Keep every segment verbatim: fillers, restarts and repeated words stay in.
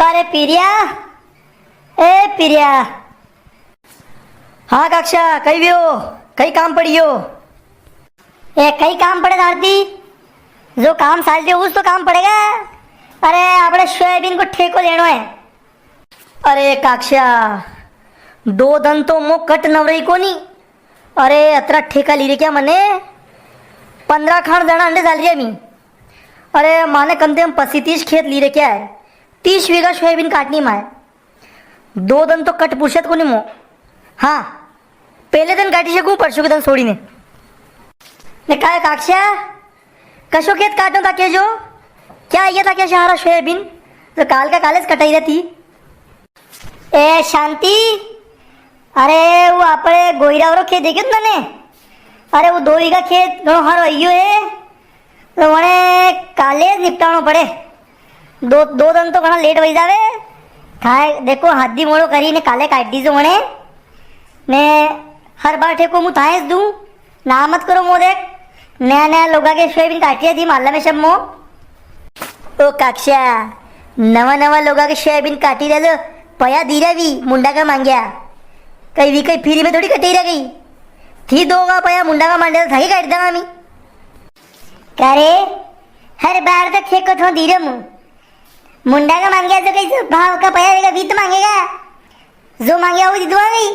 अरे पीरिया, ए पीरिया। हाँ काक्षा, कई व्यो, कई काम पड़ियो? ए, कई काम पड़े थारती? जो काम साल दियो, उस तो काम पड़ेगा। अरे, आपणे सोयाबीन को ठेको लेनो है। अरे काक्षा, दो दन तो मो कट नवरई कोनी। अरे, अतरा ठेका ली रख्या मने, पन्द्रह खान जणा अंडे साल रिया मी। अरे, माने कम से कम पच्चीस तीस खेत ली रख्या है, तीस वीघा सोयाबीन काटनी माय। दो दन तो कट फुर्सत कोनी मो। हाँ, पेले दन काटी सकूं, परसों के दन छोड़ी ने। ने काय काक्षा, कशो खेत काटो था के जो? क्या ये था क्या सहारा सोयाबीन? तो काल का काले से कटाई रहती। ए शांति, अरे वो आपणे गोईरा वारो खेत देख्यो तने? अरे वो दो वीघा खेत घणो हारो होई गयो है। तो वणे काले निपटाणो पड़े। दो, दो दन तो घणा लेट वई जावे। थाए देखो, हादी मोड़ो करी ने काले काट दीजो वणे। ने हर बार ठेको मु थाए ज दूं। ना मत करो मो देख। नया नया लोगा के सोयाबीन काटी दी माला में सब मो। ओ काक्षा, नवा नवा लोगा के सोयाबीन काटी दे तो पया दीरा भी मुंडा का मांग्या। कई भी कई फ्री में थोड़ी कटेरा गई। थी दोगा पया मुंडा का मांडे तो थाई काट दांगा मी। करे, हर बार तो ठेको थो दीरो मु। मुंडा का मांग्या तो कई जो भाव का पया देगा, वी तो मांगेगा। जो मांग्या वो दिदवा गई।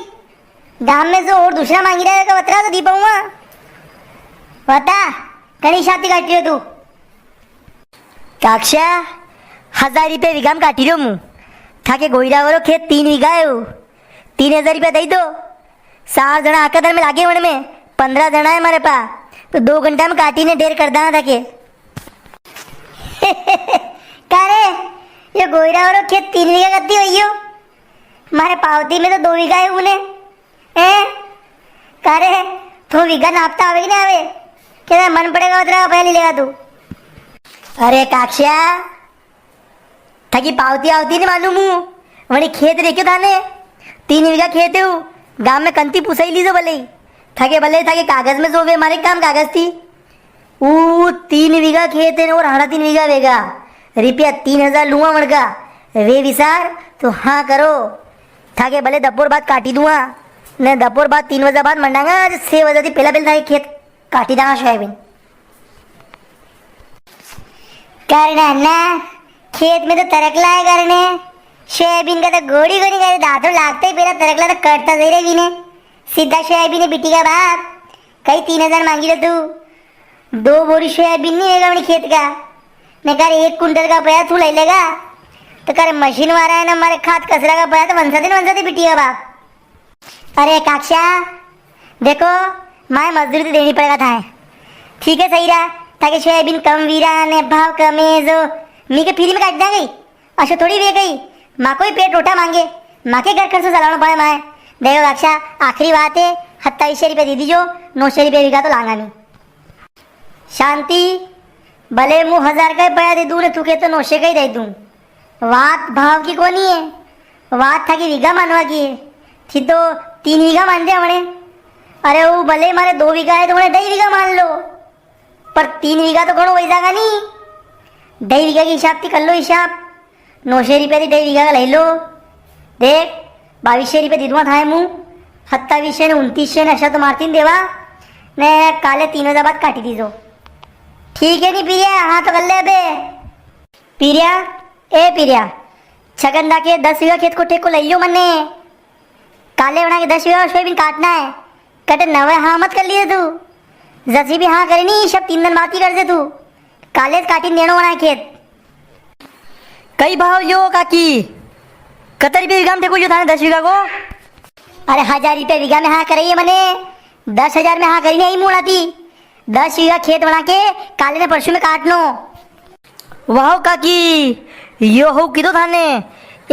गांव में जो और दूसरा मांगी रहा है, वतरा तो दी पाऊंगा। बता, कणी शांति काटी रहो तू? काक्षा, हजार रुपया वीघा में काटी रहो मु। थाके गोईरा वारो खेत तीन वीघा है वो। तीन हजार रुपया दई दो। सार जणा आका दन में लागे वण में, पन्द्रह जणा है मारे पा, तो दो घंटा में काटी ने ढेर कर दांगा थाके। का रे, यो गोईरा वारो खेत तीन वीघा कत्ती होई गयो? मारे पावती में तो दो वीघा है उने। हैं? का रे, तू वीघा नापता आवे कि नी आवे? के मन पड़ेगा उतरा पहले लेगा तू। अरे काक्षा, थाकी पावती आवती नी मानूं मु। वणी खेत देख्यो थाने? तीन वीघा खेत है उ। गाम में कंती पुसाई लीजो भले ही। थाके भले थाके कागज में जोवे, मारे काम कागज थी। उ तीन वीघा खेत है और हाड़ा तीन वीघा वेगा। रुपया तीन हजार लूंगा वणका। वे विचार तो हाँ करो। थाके भले दपोर बाद काटी दूंगा। ने दपोर बाद तीन बजे बाद मंडांगा, आज छह बजे थी पहला पहला थाके खेत काटी दांगा सोयाबीन। करना ना, खेत में तो तरकला है करने। सोयाबीन का तो गोड़ी गोड़ी करे, दांतों लागते ही पहला तरकला तो कटता दे रहे ने। सीधा सोयाबीन है बिटी का बाप। कई तीन हजार मांगी लो तू। दो बोरी सोयाबीन नी वेगा अपने खेत का। ने कर एक कुंटल का पया तू ले लेगा। तो कर मशीन वाला है ना, मारे खाद कचरा का पया तो वंसा दिन वंसा दे बिटी का बाप। अरे काक्षा, देखो, माय मजदूरी तो देणी पड़ेगा थाए। ठीक है, सही रहा, थाके सोयाबीन कम वीरा ने भाव कम है जो मी के फ्री में काट दा गई। अशो थोड़ी वे गई, माको ही पेट रोटा मांगे, माके घर खर्चो चलाणो पड़े माय। देखो काक्षा, आखिरी बात है, सत्ताईस सौ रुपया दे दीजो, नौ सौ रुपया वीघा तो लांगा नी। शांति, भले मु हजार का ही पया दे दूं ने, तू के तो नौ सौ का ही दे दूं। बात भाव की कोनी है, बात थाकी वीघा मानवा की है। थी तो तीन वीघा मान दे हमने। अरे वो भले मारे दो वीघा है तो उन्हें ढाई वीघा मान लो, पर तीन वीघा तो घणो वई जागा नी। ढाई वीघा की हिसाब थी कर लो हिसाब। नौ सौ रुपया थी ढाई वीघा का ले लो। देख, बावीस सौ रुपया दे दूंगा थाए मु। सत्तावीस सौ ने उनतीस सौ ने अशा तो मारती नी देवा। ने काले तीन बजे बाद काटी दीजो। ठीक है नी पीरिया, हाँ तो कर ले अबे। पीरिया, ए पीरिया, छगन दा के दस वीघा खेत को ठेको ले लियो मने। काले वणा के दस वीघा सोयाबीन काटना है। कटे नवे हाँ मत कर लिए तू। जसी भी हाँ करे नी, सब तीन दिन बाद की कर दे तू। काले काटी ने देणो वणा खेत। कई भाव लियो काकी? कतर रुपये वीघा में ठेको लियो थाने दस वीघा को? अरे हजार रुपये वीघा में हाँ करे ये मने। दस हजार में हाँ करी नी आई मुड़ा थी। दस वीघा खेत वणा के काले ने परसों में काटनो। वाह काकी, यो हो कीधो थाने,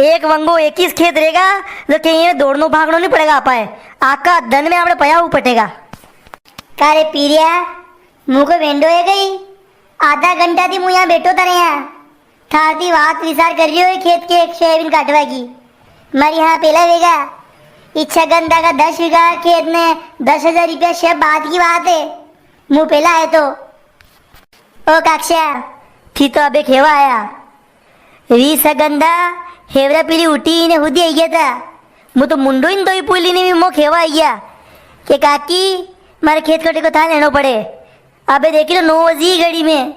एक वंगो इक्कीस खेत रेगा, तो कहीं ये दौड़नो भागनो नी पड़ेगा आपाए, आका दन में आपणे पया उपटेगा। का रे पीरिया, मुको वेंडो है गई, आधा घंटा थी मु यहाँ बैठो था यहाँ, थारती बात विचार कर रही हो खेत के एक सोयाबीन काटवा की, मारी हाँ पेला वेगा, इच्छा गंदा का दस वीघा खेत ने दस हजार रुपया, सब बात की बात है, मु पेला आए तो। ओ काक्षा, थी तो अबे खेवा आया। वी सगंदा हेवरा पीली उठी ने हुदी आई गया था। मु तो मुंडो ही नी धोई पुली ने भी मो खेवा आई गया के काकी, मारे खेत कटे को था लेनो पड़े। अबे देखी लो, नौ बजी घड़ी में,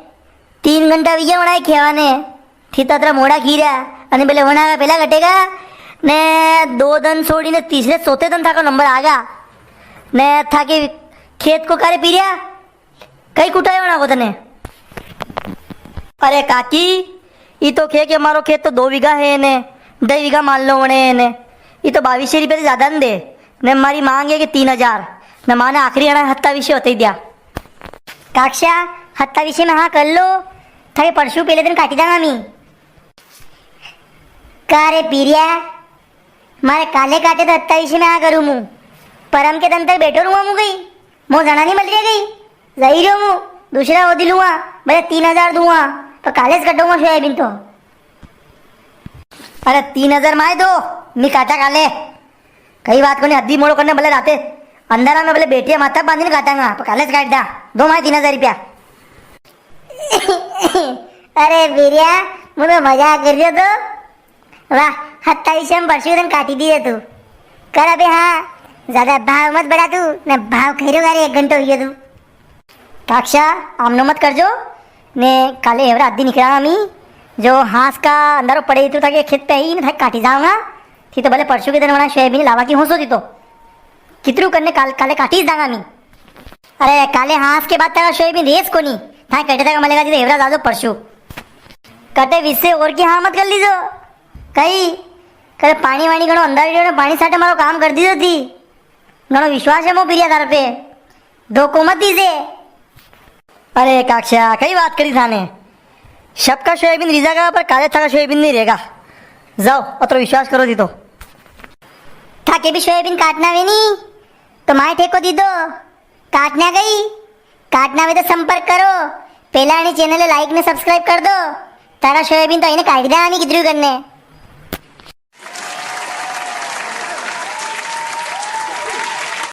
तीन घंटा वई गया वणाए खेवा ने। थी तो अतरा मोड़ा खीरा, अने बोले वणा का पेला कटेगा, ने दो दन छोड़ी ने तीसरे चौथे दन थाको नंबर आगा। ने थाके खेत को कारे पीरिया, कई कुटायो ना को तने। अरे काकी, ई तो खे के मारो खेत तो दो बीघा है ने, ढाई बीघा मान लो वणे ने, ई तो बावीस सौ रुपया से ज्यादा नी दे, ने मारी मांग है के तीन हजार, ने माने आखिरी अणा हत्तावीस सौ होते ही दिया। काक्षा, हत्तावीस सौ में हाँ कर लो, थारे परसू पेले दिन काटी दांगा मी। का रे पीरिया, मारे काले काटे तो हत्तावीस सौ में हाँ करूँ मु, परम के दन तक बैठो रूँ मु गई। मो जणा नी मल रिया कई, जई रियो मु, दूसरा होदी लूँगा, भले तीन हजार दूँगा, पर काले ज कटूँगा सोयाबीन तो। अरे तीन हजार माय दो, मी काटा काले। कई बात कोनी, हद्दी मोड़ो करने भले राते अंधारा में भले बेटिया माथा बांधी ने काटांगा, पर काले ज काट दा। दो माय तीन हजार रुपया। अरे बीरिया, मु तो मजाक कर रियो तो। वाह, हत्ताईस में परसों दिन काटी दिए तू। कर अबे हाँ, ज्यादा भाव मत बढ़ा तू, ने भाव खेरो गारे एक घंटो हुई तू। काक्षा, आमनो मत कर जो, ने काले एवरा आदि निकला मी, जो हांस का अंधारो पड़े तू थाके खेत पे ही, ने थाके काटी जाऊंगा। थी तो भले परसों के दिन वणा सोयाबीन लावा की होसो थी तो। कितरू करने काल, काले काटी जाऊंगा मी। अरे, काले हांस के बाद तेरा सोयाबीन रेस कोनी। थाए कटे तक मलेगा जी, तो हेवरा जाजो परसू। कटे विसे और की हाँ मत कर लीजो। कई, करे पाणी वाणी घणो अंधार रियो ने, पाणी साटे मारो काम कर दीजो थी। घणो विश्वास है मो पिरिया थारे पे। धोखो मत दीजे। अरे काक्षा, कई बात करी थाने। सबका सोयाबीन रीजा का, पर काले थाका सोयाबीन नी रेगा। जाओ, अतरो विश्वास करो थी तो। थाके भी सोयाबीन काटना वे नी, तो माए ठेको दी दो। काटना गई, काटना वे तो संपर्क करो। पेला आनी channel like ने subscribe कर दो। तारा सोयाबीन तो इने काट दे आनी किधरू करने।